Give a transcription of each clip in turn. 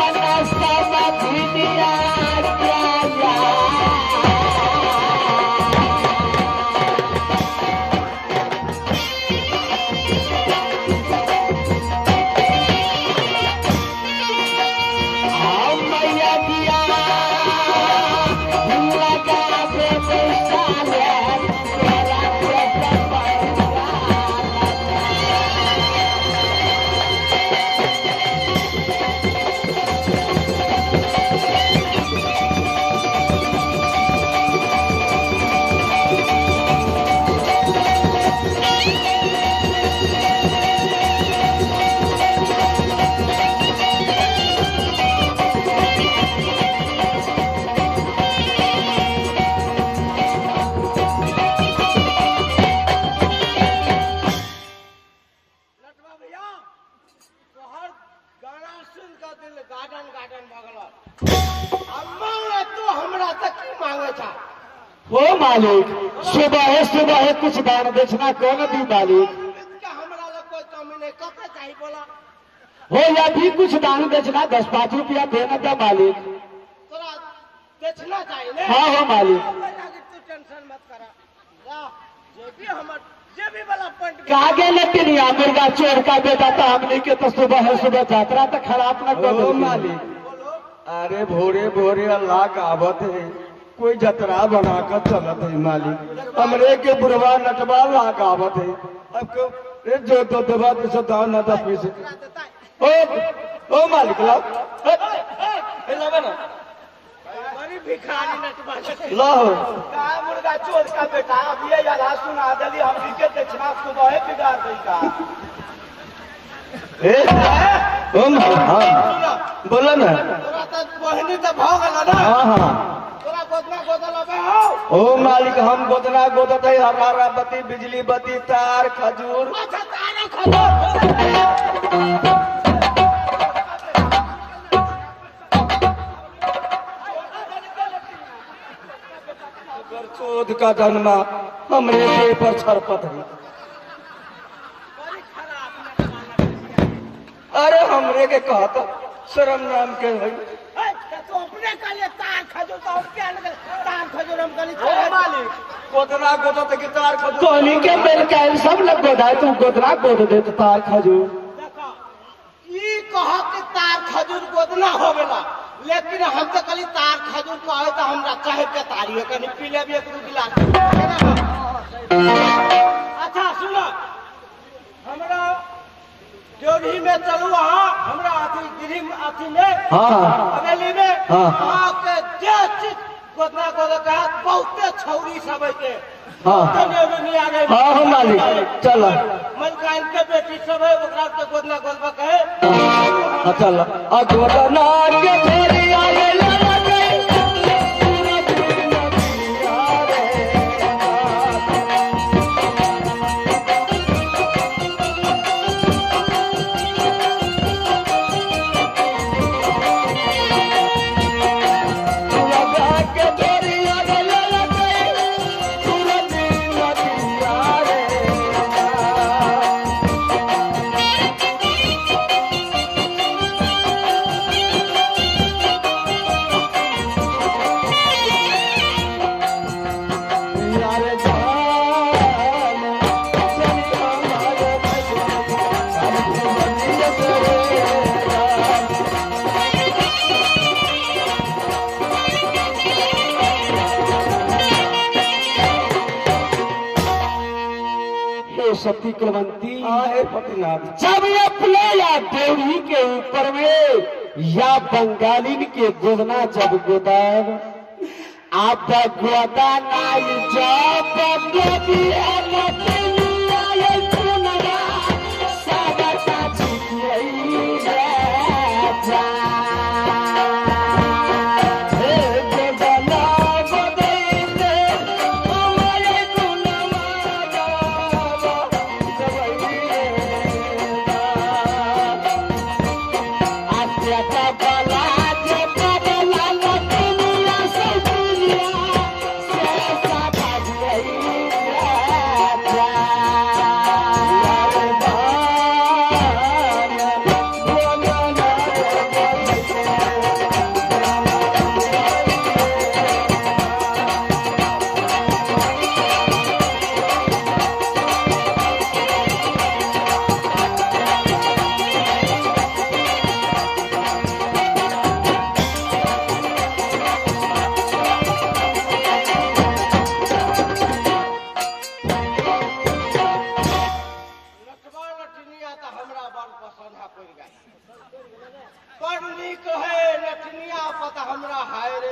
अपना समधिनिया क्या। ओ मालिक सुबह सुबह कुछ दान दक्षिणा कौन दी मालिक? हो या भी कुछ दान दक्षिणा 10-5 रुपया देना था मालिक। दक्षिणा चाहिए? हाँ हो मालिक। टेंशन मत करा, कागे लटिनिया मुर्गा चोर का बेटा था हमने के तो सुबह सुबह यात्रा तो खराब न कर मालिक। अरे भोरे भोरे अल्लाह कावत है, कोई जतरा बनाकर चलत है मालिक। हमरे के बुढ़वा नटवा लगावत है। अब रे जो तो दबा तो दान ना दस पीस। ओ ओ मालिक लाओ, ए लावे ना बड़ी भिखारी नटवा लाओ। का मुर्गा चोर का बेटा अब ये याद सुना दली हमनी के दक्षिणा सुबह बिगाड़ दई का। ए ओ हां बोलो ना, तोरा त बहनी त भ गेल ना। हां हां तोरा गोदना गोदल अबे हो। ओ मालिक हम गोदना गोदत है हरा बत्ती बिजली बत्ती तार खजूर। अच्छा तार खजूर चोद का धनमा हमरे देह पर छरपत है। अरे हमरे के कहता शर्म नाम के है। तो अपने कहले तार खजूर तो हम क्या लगे तार खजूर हम कहली मालिक गोदना गोदत के तार खजूर कोनी के मेल कायल सब लग गोदा तू गोदना गोद दे तो तार खजूर। देखो ई कह के तार खजूर गोदना होवेला, लेकिन हम तो कहली तार खजूर कहे तो हमरा कहे के तारी है कनी पी लेबी एक दू गिलास। अच्छा सुनो, हमरा ड्योढ़ी में चलू अहाँ, हमरा अथी गिरी अथी में हवेली में अहाँ के जे चीज गोदना गोद के बहुते छौरी सब के हाँ हाँ मालिक चल मलकान के बेटी सब है ओकरा के गोदना गोदबा कहे। हाँ चल आ गोदना के छोरी आए लगा के सती कुलवंती आहे पतिनाथ, जब अपने या देवरी के ऊपर में या बंगालिन के गोदना जब गोदाब आप गोदाना जब गोदी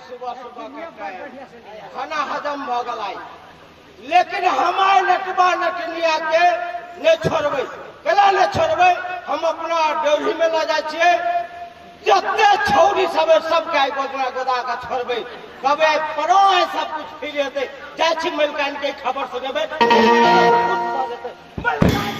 सुबह सुबह के टाइम खाना हजम भ गेलै, लेकिन हमार नटबा नटनिया के नहीं छोड़बै। केला नहीं छोड़बै? हम अपना ड्योढ़ी में लऽ जाइ छियै, जते छौरी सब है सबके आइ गोदना गोदा के छोड़बै। कबे आइ परो है सब कुछ फिर हेतै। जाइ छी मलिकाइन के खबर सुनेबै, खुश भऽ जेतै। मलिकाइन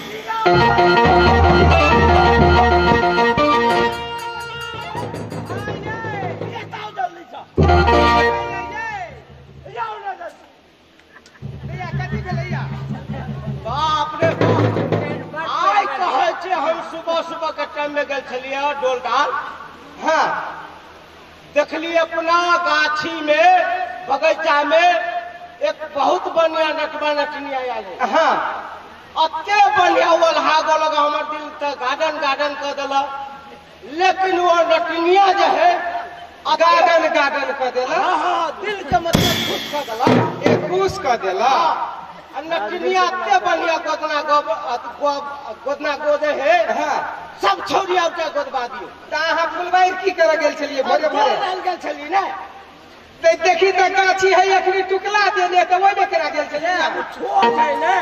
बाप रे बाप, आइ कहै छै हम सुबह सुबह के टाइम में गेल छलियै डोल डाल। हाँ, देखलियै अपना गाछी में बगीचा में एक बहुत बढ़िया नटवा नटनी आयल है। हाँ, अते बढ़िया ओल्हा गोलक हमर दिल तऽ गार्डन गार्डन कऽ देलक, लेकिन वो नटनिया जे है गार्डन गार्डन कऽ देलक। हाँ हाँ, दिल के मतलब खुश कऽ देलक, एक खुश कऽ देलक। नटनिया अते बढ़िया गोदना गोदना गोदे है। हाँ, सब छौरी आबके गोदबा दियौ। तऽ अहाँ फुलबारि की करऽ गेल छलियै? भोरे भोरे गेल छलियै ने। तऽ देखी तऽ गाछी है अखनी टुकला देने, तऽ ओहिमे केना गेल छलियै? छोट है ने,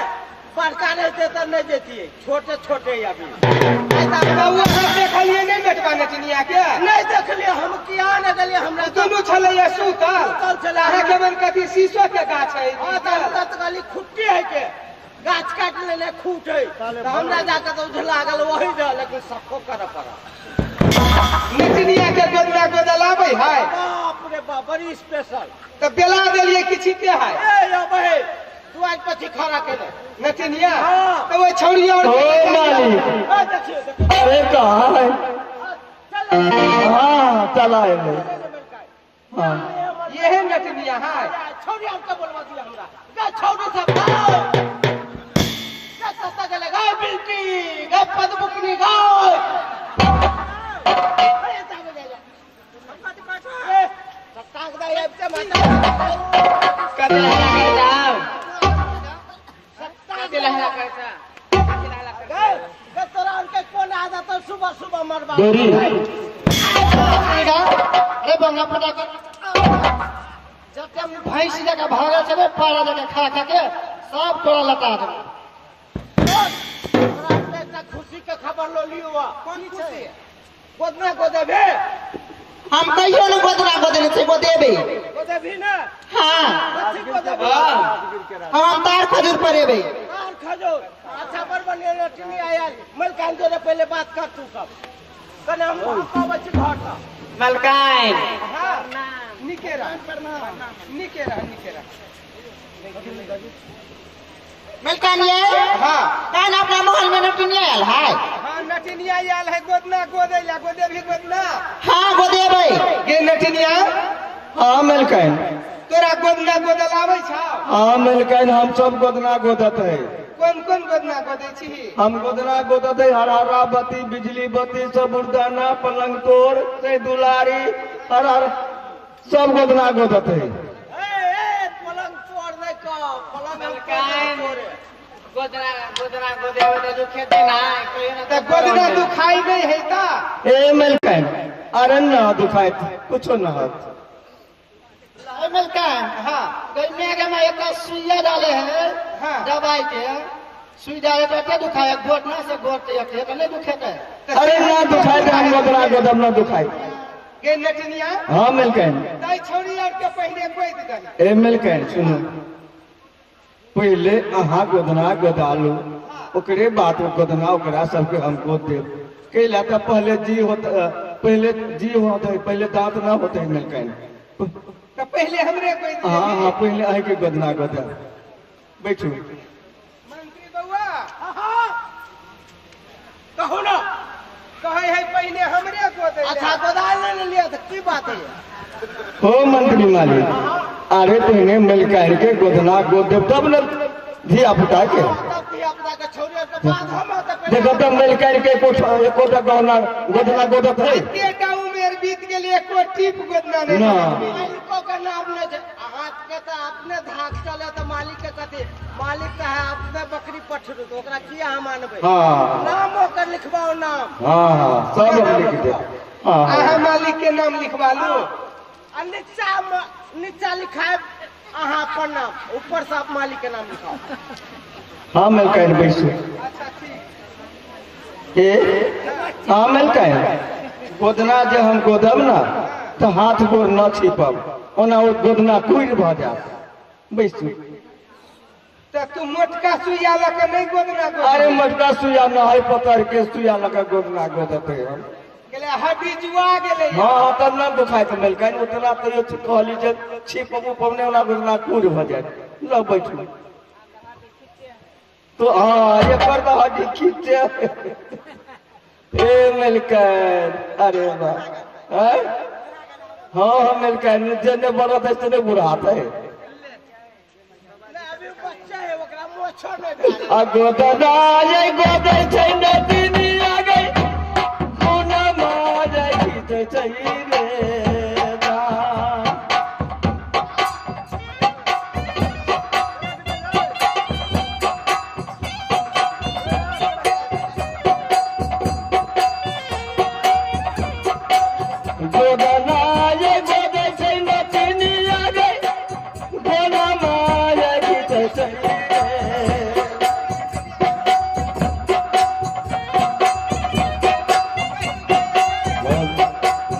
बड़का रहते तऽ नहीं जैतियै, छोटे छोटे अभी। देखलियै नहि नटवा नटनिया के? नहीं देखलियै हम, किया नहि गेलियै? हमरा दुनू छलैया सुतल। अहाँके मन कथी शीशो के गाछ है? हाँ, तऽ कहली खुट्टी है के गाछ काटि लेने खूट है, तऽ हमरा जाके तऽ उझला गेल वही दे, लेकिन सफो करऽ पड़ल। नटनिया के गोदना गोदल आबै है? बाप रे बाप, बड़ी स्पेशल। तऽ बेला देलियै कि छिते है? ए अबै दुआरि पछी खड़ा केने नटनिया। हाँ, तऽ ओहि छौड़ी और मालिक। अरे कहाँ है? हाँ चला है। हाँ, यही नटनिया है। छौड़ी आर के बोलवा दिया हमरा। गे छौड़ी सब गाओ, गे सस्ता गेलै, गे बिल्टी, गे पदमुखनी गाओ। अरे ताबे जा जा सस्ता के दाई आबते माता कथी लहरा करता? कथी लहरा करता? गे गे तोरा आर के कोन आदत है सुबह सुबह मरबा? रे बंगा फटा जब भैंस जगह भागल छलै पारा जगह खा खा के सब तोरा लटा देबै। तोरा आर के एकटा खुशी के खबर लो लियो। कोन खुशी? गोदना गोदेबे? हम कहियो ने गोदना गोदेने छै, गोदेबे। गोदेबी ने? हाँ, कथी गोदेबी? हम तार खजूर पर एबै। तार खजूर? अच्छा, बड़ बढ़िया नटनी आयल। मलकाइन जोरे पहले बात कर तू सब। कने हम आबै छी घर सँ। मलकाइन हाँ, निके रह, निके रह, निके रह। मलकाइन ये? हाँ, कान अपना महल में नटनी आयल है? हाँ, नटनिया आयल है गोदना गोदे ला। गोदेबी गोदना? हाँ गोदेबै। गे नटनिया? हाँ मलकाइन। तोरा गोदना गोदल आबै छौ? हाँ मलकाइन, हम सब गोदना गोदत है। कोन कोन गोदना गोदै छी? हम गोदना गोदत है हरा बत्ती, बिजली बत्ती, सबुरदाना, पलंग तोड़, से दुलारी, हरा सब गोदना गोदत है। ए ए पलंग तोड़ नहीं कह, पलंग तोड़े। गोदना गोदना गोदेबै तऽ दुखेतै ना कहियो ना। तऽ गोदना दुखाइ नहीं है ता? ए मलकाइन, अरे ना दुखाइत कुछो ना होत। मलकाइन हाँ, गई के में एक सुइया डाले है। हाँ, दवाई के सुई डाले तो एते दुखाय, गोटना से गोट एक नहीं दुखेतै। अरे ना दुखाइत, हम गोदना गोदब ना दुखाइत। गे नटनिया? हाँ मलकाइन। ताई छौड़ी आर के पहले गोदि दही। ए मलकाइन सुनू, पहले अहाँ गोदना गोदालू, ओकरे बाद गोदना ओकरा सबके हम गोद देब। कैला तऽ पहले जी होत, पहले जी होते, पहले दांत ना होते मलकाइन। तऽ पहले हमरे गोदि देबी? हाँ हाँ, पहले अहीं के गोदना गोदा। बैठू मंत्री बउआ। हाँ कहू ना। कहै है पहले हमरे गोदे। अच्छा, गोदा ले लिया तऽ की बात है? हो मंत्री मालिक, अरे पहिने मलकाइन के गोदना गोद देब तब न धिया पुता के। तब धिया पुता के छौरी के बाद हम देखो तब मलकाइन के एकोटा गहना गोदना गोदत है। एतेटा उमेर बीत गेल, एको टीप गोदना नहीं। ना। मालिको के नाम नहीं छै। अहाँ के तऽ अपने धाक चले तऽ मालिक के कथी? मालिक तऽ है अपने बकरी पठरू, तऽ ओकरा किया हम आनबै? हाँ, नाम ओकर लिखबाओ नाम। हाँ हाँ, सब हम लिख देब। हाँ अहाँ मालिक के नाम लिखवा लू। आ नीचा नीचा लिखायब अहाँ अपन नाम, ऊपर से आप मालिक के नाम लिखाओ। हाँ मलकाइन बैसू। अच्छा ठीक। ए हाँ मलकाइन गोदना जे हम गोदब ना तो हाथ गोर न छिपब, ओना ओ गोदना कुइर भऽ जायत। बैसू। तो तू मोटका सुइया लऽ के नहीं गोदना गोदबे? अरे मोटका सुइया न है, पकड़ के सुइया लऽ के गोदना गोदते हम। गेलै हड्डी जुआ गेलै। हाँ तब न दुखाइत मलकाइन, उतना तैयो कहली जे छिपब उपब नहि, ओना गोदना कुइर भऽ जायत। ल बैठू। तो हाँ एकर तऽ हड्डी खींचे। ए मलकाइन अरे वाह। हाँ हाँ मलकाइन जे नहि बढ़त है से नहि बुढ़ात है। अभी बच्चा है ओकरा मोछो नहि भेल। आ गोदना ये गोदै छै नदिनिया गई मुना मारै खींचै छै रे राम। गोदना ये गोदै छै नदिनिया गई मुना मारै खींचै छै रे।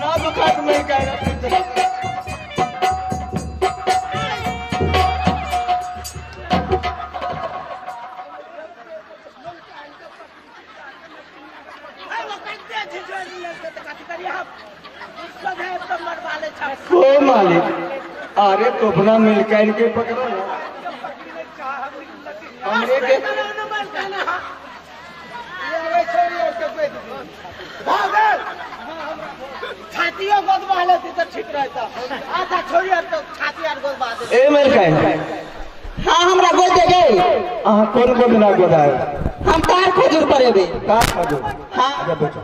ना दुखात नहीं कह रहा। ओ मालिक अरे तो अपना मिलकर के पकड़ो ना हमरे के। छातियो गोदवा लेती तो ठीक रहता। आधा छोड़ी तो छाती आर गोदवा दे। ए मलकाइन हाँ हमरा गोद दे गई। अहाँ कोन गोदना गोदाय? हम तार खजूर पर एबे। तार खजूर? हाँ। अच्छा बैठो।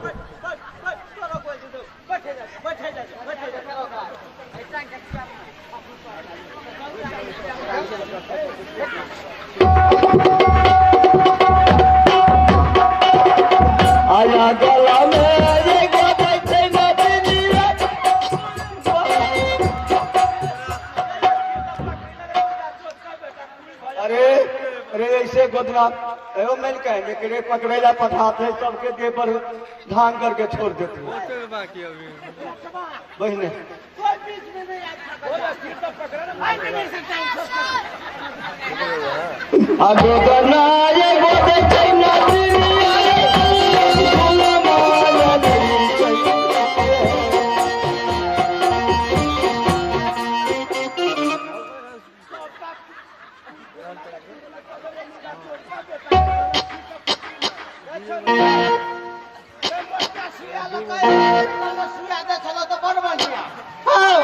आया गला में ये गोदै छै नदिनिया। अरे अरे ऐसे गोदना एहो मलकाइन एकरे पकड़े ला पठाते सबके देह पर धान करके छोड़ देते। बहने आ गोदना ये गोदै छै नदिनिया मुना मारै खींचै छै रे। हाँ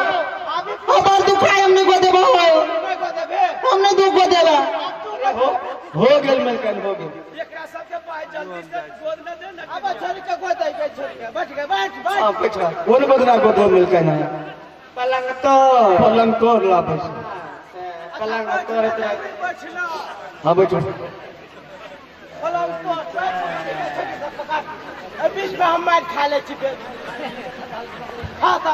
हमर दुखाय हम नहीं गोदेबो, हम नहीं दुख गोदेबा। हो गेल मलकाइन हो गेल। अब छोड़ी के गोद दे, छोड़ी के बैठ गए, बैठ बैठ। हाँ बैठा। कोन गोदना गोदो मलकाइन? पलंग तोड़। पलंग तोड़ ला बैठ। पलंग तोड़। हाँ बैठो। पलंग तोड़ बीच में हम मार खा ले छी। हाँ तो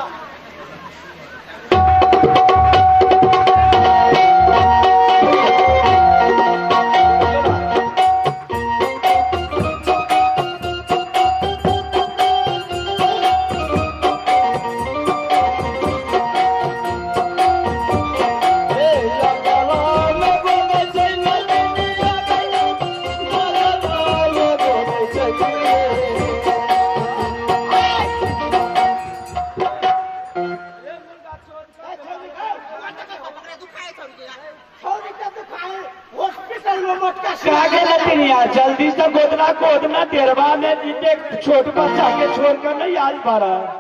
ए गला में गोदै छै नदिनिया गई मुना मारै गोदै छै रे। कागे लतिनिया जल्दी से गोदना गोदना देरवा में जीते छोट बच्चा के छोड़ कर नहीं आज पा रहा।